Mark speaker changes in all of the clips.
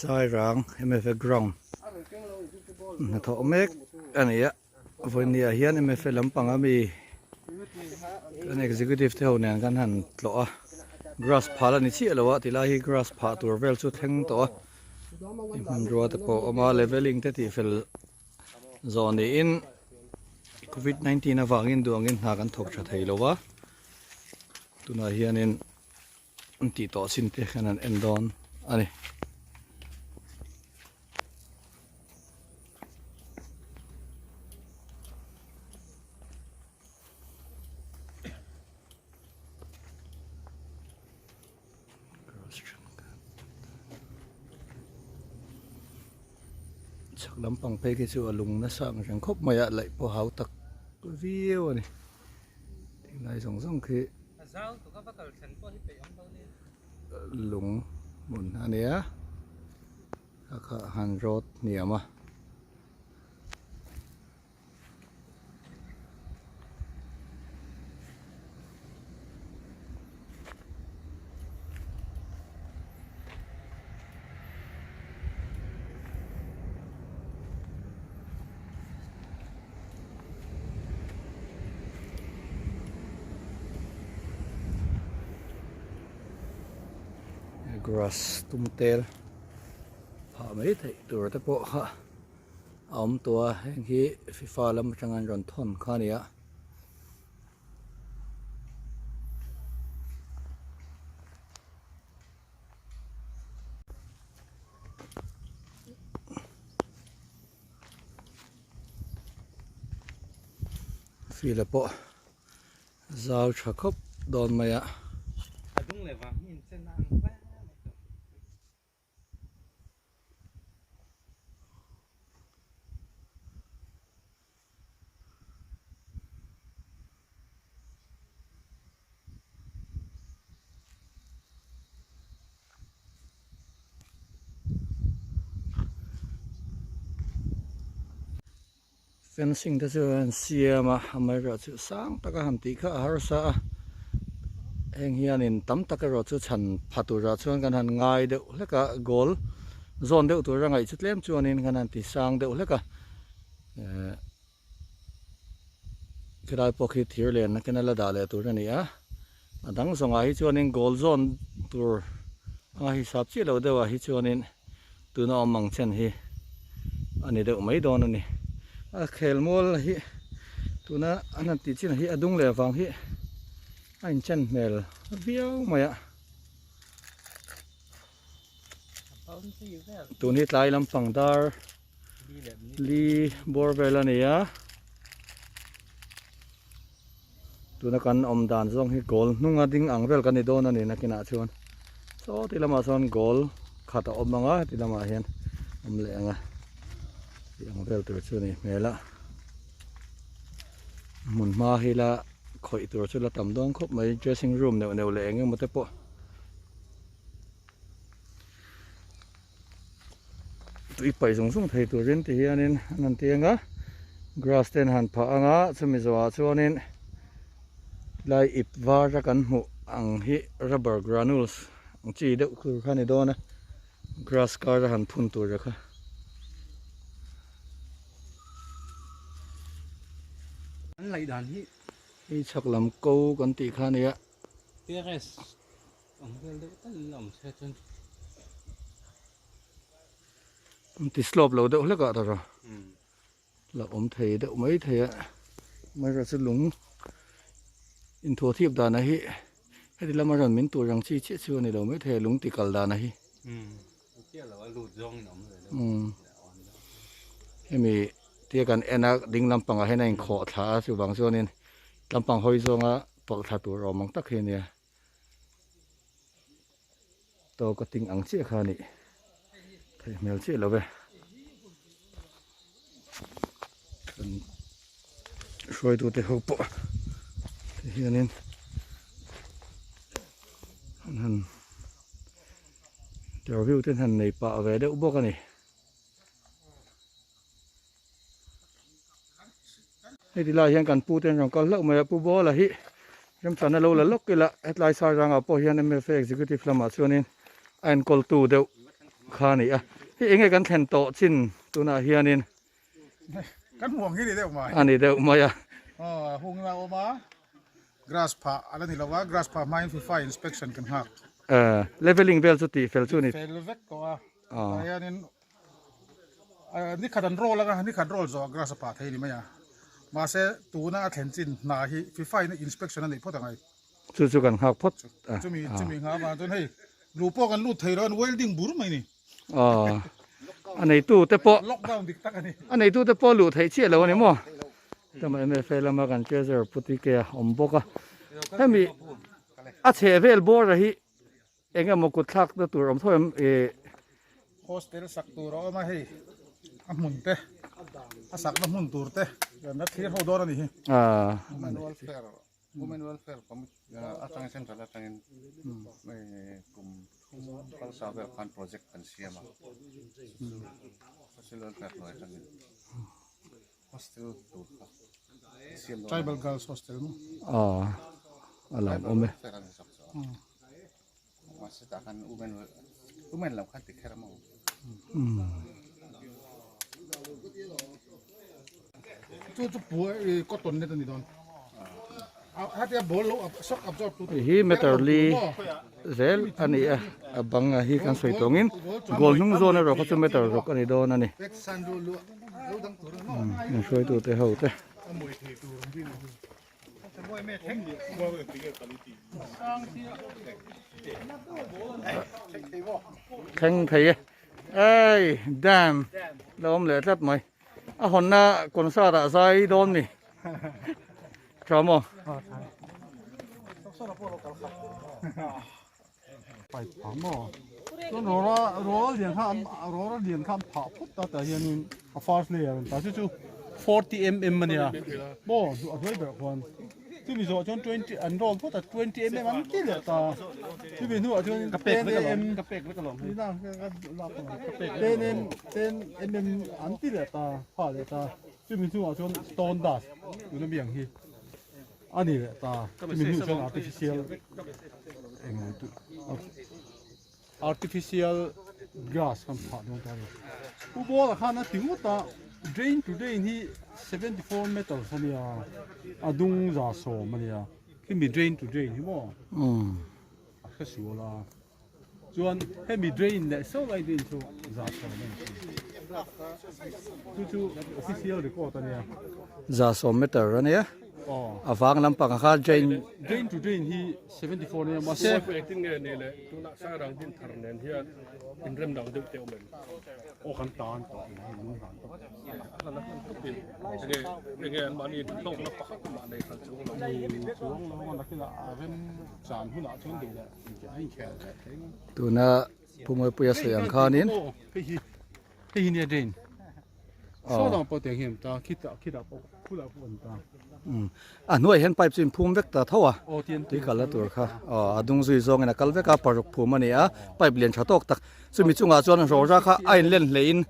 Speaker 1: Sairang MFA ground hnathawh mek a ni a vawinia hian MFA lampang a mi kan executive te ho nen kan han tlawh a grass phah la ni chiah lo a tilai hi grass phah tur vel chu thleng tawh a hmanrua te pawh a awm a leveling te tih fel zawh niin covid 19 avangin duangin hna kan thawk tha thei lo a tunah hianin an tih tawh chin te khan an en dawn a ni. Chhak lampang phei khi chu a lung nasa ang reng khawp mai a laih pawh hau tak viau a ni tinglai zawng zawng khi lung hmun a nia a kha han road hniam a. Grass tum tel phah mai theih tur te pawh kha a awm tawh a heng hi fifa lam atanga an rawn thawn kha a ni a. Field ah pawh zau tha khawp dawn mai a. Fencing te chu an siam a amaherawhchu chu sang taka han tih kha a harsa a heng hianin tam tak erawh chu chhan pha turah chuan kan han ngai deuh hlek a goal zawn deuh tura ngaih chu tlem chuanin kan han ti sang deuh hlek a ehh khilai pawh khi thir len kena la dah leh tur a ni a a dang zawngah hi chuanin goal zawn tur anga hisap chiah lo deuhah hi chuanin tuna awm ang chen hi a ni deuh mai dawn a ni a khel mual hi tuna an han tih chin hi a dung leh vang hi a inchen hmel viau mai a. Tun hi tlai lampang dar li bawr vel a ni a tuna kan awm dan zawng hi goal hnunga ding ang vel kan ni dawn a ni nakinah chuan saw ti lamah sawn goal khat a awm ang a heti lamah hian awm leh ang a tih ang vel tur chu a ni hmel a hmun hma hi la khawih tur chu la tam dawn khawp mai dressing room neuh neuh leh eng emaw te pawh. Tui paih zung zung thei turin ti hianin an han ti ang a grass te an han phah ang a chumi zawhah chuanin lai ip var a kan hmuh ang hi rubber granules ang chi deuh tur kha a ni dawn a grass kar a han phun tur kha.
Speaker 2: An laih dan hi.
Speaker 1: Hei chhak lam ko kan tih kha a nia.
Speaker 2: Terrace. Awm vel deuh tal in awm se chuan.
Speaker 1: An ti slope lo deuh hlek ah tawrh a. La awm thei deuh mai thei a. Amaherawhchu chu lung inthuah thip dan a hi heti lama rawn min tur ang chi chiah chu a ni lo mai thei a lung ti kal dan a hi. Hemi tia kan en a ding lampangah hian a inkhawh thla a chuvang chuanin lampang hawi zawnga pawlh thla tur awm ang tak hi a nia. Tawk a ting ang chiah kha a nih theih hmel chiah lo ve kan hruaitu te ho pawh ti hianin an han interview te an han nei pah ve deuh bawk a ni. Heti lai hian kan pu te an rawn kal hlauh mai a, Pu Bawla hi remchana lo la lawk ila hetlai Sairangah pawh hian MFA Executive lamah chuanin a enkawltu deuh kha a ni a. Hei enge kan thlen tawh chin tunah hianin.
Speaker 3: Kan hmuh ang hi ni deuh mai.
Speaker 1: A ni deuh mai a.
Speaker 3: Aw, hung la awm a. Grass phah a la ni lo a, grass phah hmain FIFA inspection kan nghak.
Speaker 1: Leveling vel chu tih fel chu ni.
Speaker 3: Fel vek tawh a. Tah hianin ni khat an roll anga, ni khat roll zawh ah grass a phah thei ni mai a. Mahse tuna a thlen chin hna hi FIFA in inspection a neih phawt angai.
Speaker 1: Chu chu kan nghak phawt
Speaker 3: a. Chumi chumi nghah avang chuan hei luh pawh kan lut thei lo an welding bur mai ni.
Speaker 1: Aw a neitu te pawh
Speaker 3: lockdown dik tak a ni.
Speaker 1: A neitu te pawh luh theih chiah lo a ni maw. Tama MFA lama kan treasurer Pu TK a awm bawk a. Hemi a chheh vel bawr a hi eng emaw kut thlak na tur awm tho em ih.
Speaker 3: Hostel sak tur a awm a hei a hmun te a sakna hmun tur te kan la thlir ho dawn a ni hi.
Speaker 1: Aaa.
Speaker 4: Women Welfare Committee atangin Central atangin kum thum kalsa vel khan project kan siam a, Social Welfare hnuai atangin hostel tur kha siam dawn a ni.
Speaker 3: Tribal Girls Hostel maw?
Speaker 1: Aw, a lawm awm e.
Speaker 4: Welfare an sak chu a, mahse tah khan women women lam khan ti kher a maw?
Speaker 3: Chu chu pu cotton net a ni dawn. Hatia ball lo shock absorb tu.
Speaker 1: Hei hi meter li zel a ni a, a bang a hi kan sawi tawngin goal hnung zawn erawh kha chu meter ruk a ni dawn a ni. An hruaitute ho te. Thleng thei e. Ei dam la awm leh tlat mai. A hawnna concert ah zai dawn ni. Tha maw?
Speaker 5: Pipe phah maw? Chuan rawra rawra lian kha an rawra lian kha an phah phawt ta tah hianin a first layer an ta chu chu 40 mm ania maw a hnuai berah khuan chumi zawh chuan 20 an roll phawt a 20 mm an ti leh ta chumi hnuah chuan 10 mm 10 mm 10 mm an ti leh ta phah leh ta chumi hnuah chuan stone dust tuna mi ang hi. A ni leh ta, chumi hnu chuan artificial eng artificial grass kan phah dawn ta a ni. Pu Bawla khan a ti ngawt a, drain to drain hi 74 meters a nia, a dung za sawm a nia, khimi drain to drain hi maw a hre sual a. Chuan hemi drain leh saw lai drain chu za sawm a ni thin. Chu chu official record a nia.
Speaker 1: Za sawm meter a nia.
Speaker 5: Aw.
Speaker 1: A vang lampang kha drain.
Speaker 5: Drain to drain hi 74 nia mahse.
Speaker 6: Pawh engtin nge ni le tunah Sairang din thar nen hian inrem dang deuh te awm em?
Speaker 5: Aw kan tan tawh in hei lung hlan tawh.
Speaker 6: Enge enge an mahni hlawkna pakhat mah nei khalh chuang lo.
Speaker 5: Nei chuang lo a nakinah a rem chan hunah chuan duh leh.
Speaker 1: Tuna Pu Mawipuia sawi ang khanin a hnuaiah hian pipe chu inphum vek ta tho a tui kalna tur kha aw a dung zui zawngin a kal vek a paruk phum a ni a pipe lian tha tawk tak chumi chungah chuan rawra kha a inlen hlehin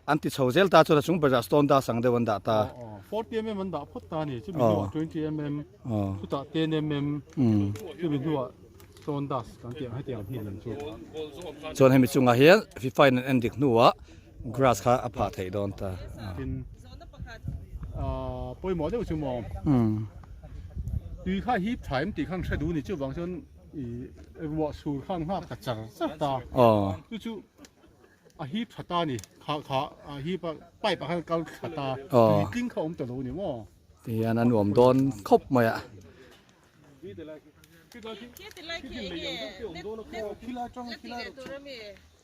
Speaker 1: An ti chho zel ta chuan a chung berah stone dust ang deuh an dah ta.
Speaker 5: 40 mm an dah phawt ta a ni, chumi hnuah 20 mm, chutah 10 mm, chumi hnuah stone dust kan tih ang hetiang hi lam chu.
Speaker 1: Chuan hemi chungah hian FIFA in an en dik hnuah grass kha a phah theih dawn ta.
Speaker 5: Tin, pawimawh deuh chu maw, tui kha hip tha em tih khan hre duh a ni, chuvang chuan ruah sur khan nghak ta char char ta. Chu chu. A hip tha ta ni, kha kha a hip a pipe ah khan kal tha ta, tui tling kha awm ta lo ni maw?
Speaker 1: Ti hian a nuam dawn khawp mai a.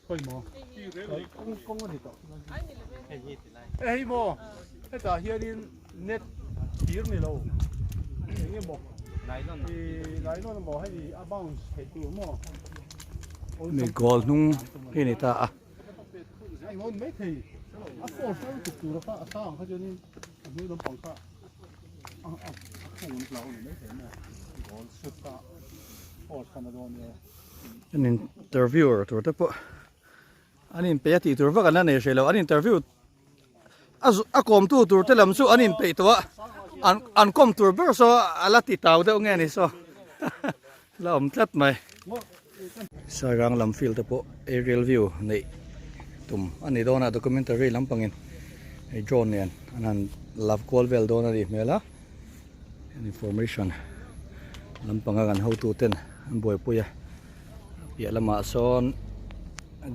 Speaker 5: Khawi maw? Kawng a ni tawh. Hei maw, hetah hianin net thir ni lo, eng emaw nylon emaw hei a bounce theih tur maw?
Speaker 1: Mi goal hnung hi a ni ta a.
Speaker 5: Engawn mai thei a force deuh tuk tur kha a sang kha chuanin a hnuai lampang kha a a khung an hlau a ni mai thei maw goal shoot kha force khan a dawn nia.
Speaker 1: An interviewer tur te pawh an inpeih a tih tur vak an la nei hreh lo an interview a a kawmtu tur te lam chu an inpeih tawh a an an kawm tur ber saw a la ti tau deuh nge ni saw la awm tlat mai. Sairang lam field te pawh aerial view neih tum a ni dawn a documentary lampangin hei drone nen an han la kual vel dawn a nih hmel a information lampanga kan hotu ten an buaipui a piah lamah sawn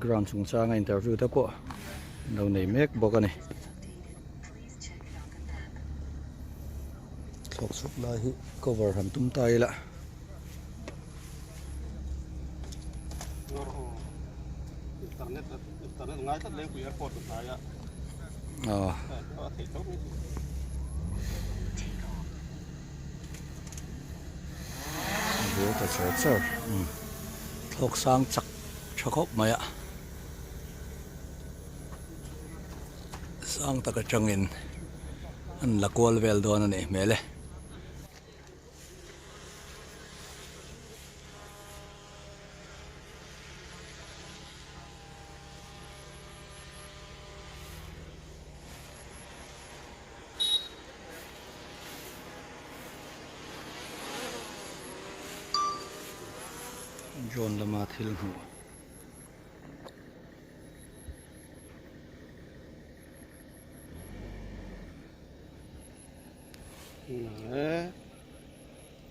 Speaker 1: ground chungchanga interview te pawh an lo nei mek bawk a ni. Thlawk chhuk lai hi cover han tum ta ila. Ta char char thlawk sang chak tha khawp mai a sang tak atangin an la kual vel dawn a nih hmel e. Drone lama thil hmuh.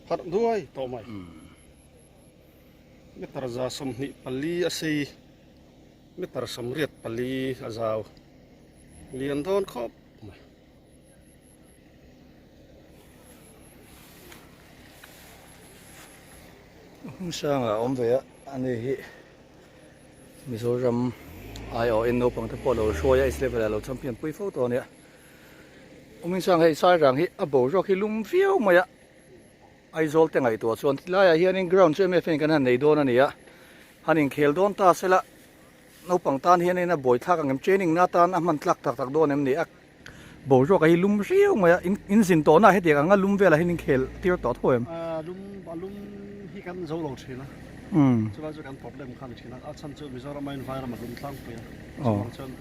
Speaker 6: Pharh duai tawh mai. Meter 24 a sei, meter 84 a zau. Lian dawn khawp mai.
Speaker 1: Hmun hrangah a awm ve a, ani hi Mizoram aiawhin naupang te pawh a lo hruai a, East level ah a lo champion pui fo tawh a nia. Awmin sang hei Sairang hi a boruak hi lum viau mai a, Aizawl te ngaihtuah chuan tilaiah hianin ground chu em em kan han nei dawn a ni a, han inkhel dawn ta sela naupang tan hianin a buaithlak ang em training na tan a hman tlak tak tak dawn em ni a, boruak a hi lum riau mai a, in zin tawhna ah hetiang anga lum velah hian inkhel tir tawh tho em?
Speaker 7: Lum a lum hi kan zo lo thin a, chulai chu kan problem kha a ni thin a, a chhan chu Mizoram aiin Vairam a lum tlangpui a, chuvang chuan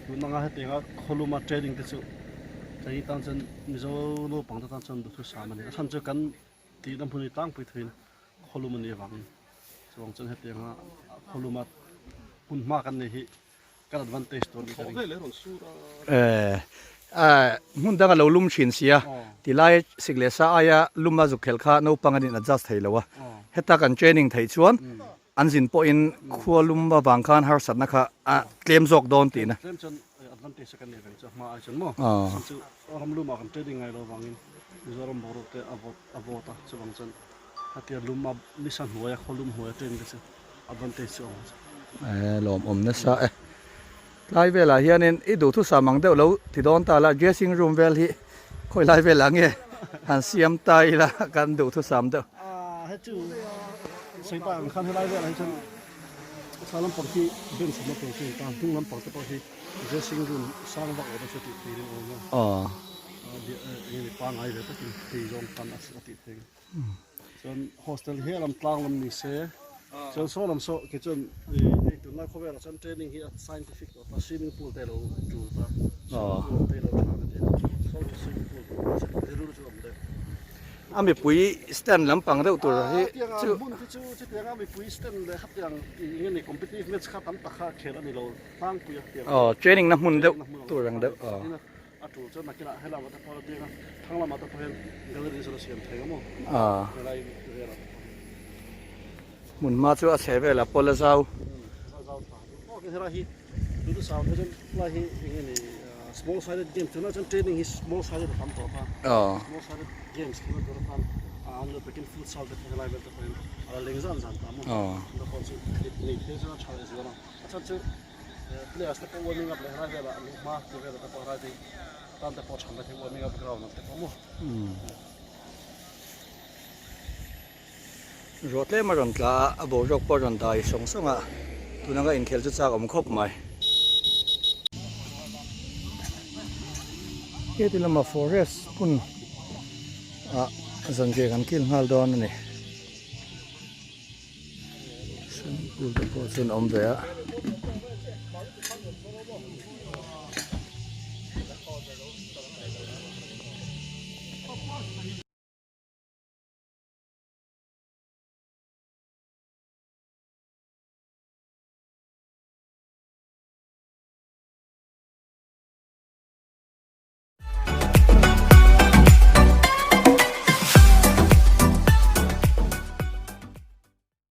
Speaker 7: Tun anga hetianga khawluma training te chu keini tan chuan Mizo naupang te tan chuan duhthusam a ni. A chhan chu kan tihna hmun hi tlangpui thuiin khawlum a nih avangin chuvang chuan hetianga khawluma hmun hma kan nei hi kan advantage tur a ni ka ring.
Speaker 1: Hmun danga lo lum thin sia tilai sik leh sa aia luma zuk khelh kha naupang an in adjust thei lo a, heta kan training theih chuan An zin pawhin khua lum avang khan harsatna kha a tlem zawk dawn tihna.
Speaker 7: Tlem chuan advantage a kan nei reng chu a hma ai chuan maw? Chhan chu ram lumah kan training ngai lo avangin Mizoram boruak te a vawt a vawt a, chuvang chuan khatia lum a nisa hnuaia khaw lum hnuaia training te chu advantage chu a awm chu.
Speaker 1: E lawmawm nasa e. Tlai velah hianin i duhthusam ang deuh lo ti dawn ta la, dressing room vel hi khawi lai velah nge han siam ta ila kan duhthusam deuh.
Speaker 7: He chu sawi tak ang khan helai velah hi chuan thla lampang hi bench awmna tur chu a ni ta, hnung lampang te pawh hi dressing room sang vak lo te chu tih theihin a awm a, enge pangngai ve takin thei zawng khan a tih theih. Chuan hostel hi a lam tlang lam ni se chuan saw lam saw kei chuan hei tunlai khawvelah chuan training hi a scientific tawh ta swimming pool te a lo tul ta swimming pool te a lo tha ka ti a saw chu swimming pool rilru chu a awm deuh.
Speaker 1: A mipui stand lampang deuh tur hi
Speaker 7: chu. Hmun hi chu chutianga mipui stand leh khatiang eng nge competitive match kha tam tak kha khel a ni lo tlangpui a khel.
Speaker 1: Aw training na hmun deuh tur ang deuh aw.
Speaker 7: A tul chuan nakinah helamah te pawh a ding a, thlang lamah te pawh hian gallery chu a siam thei ang maw? Helai velah te pawh hian.
Speaker 1: Hmun hma chu a chhe velah pawh la zau.
Speaker 7: A zau tha. Aw kei helai hi tuna sau phei chuan helai hi eng nge ni small sided game tunah chuan training hi small sided a tam tawh ta. Small sided games khelna tur atan a an lo pekin futsal te pawh helai vel te pawh hian a la leng zan zan ta maw? Tuna pawh chu nei phei chuan a tha leh zual ang. A chhan chu Players te pawh warming up leh helai velah an hma ti velah te pawh helai te tan te pawh tha mai thei warming up ground ang te pawh maw.
Speaker 1: Ruah tlem a rawn tla a, a boruak pawh a rawn dai sawng sawng a, tun anga inkhel chu chak awm khawp mai. Heti lama forest hmun ah zanriah kan kil nghal dawn a ni. Swimming pool te pawh chuan a awm ve a.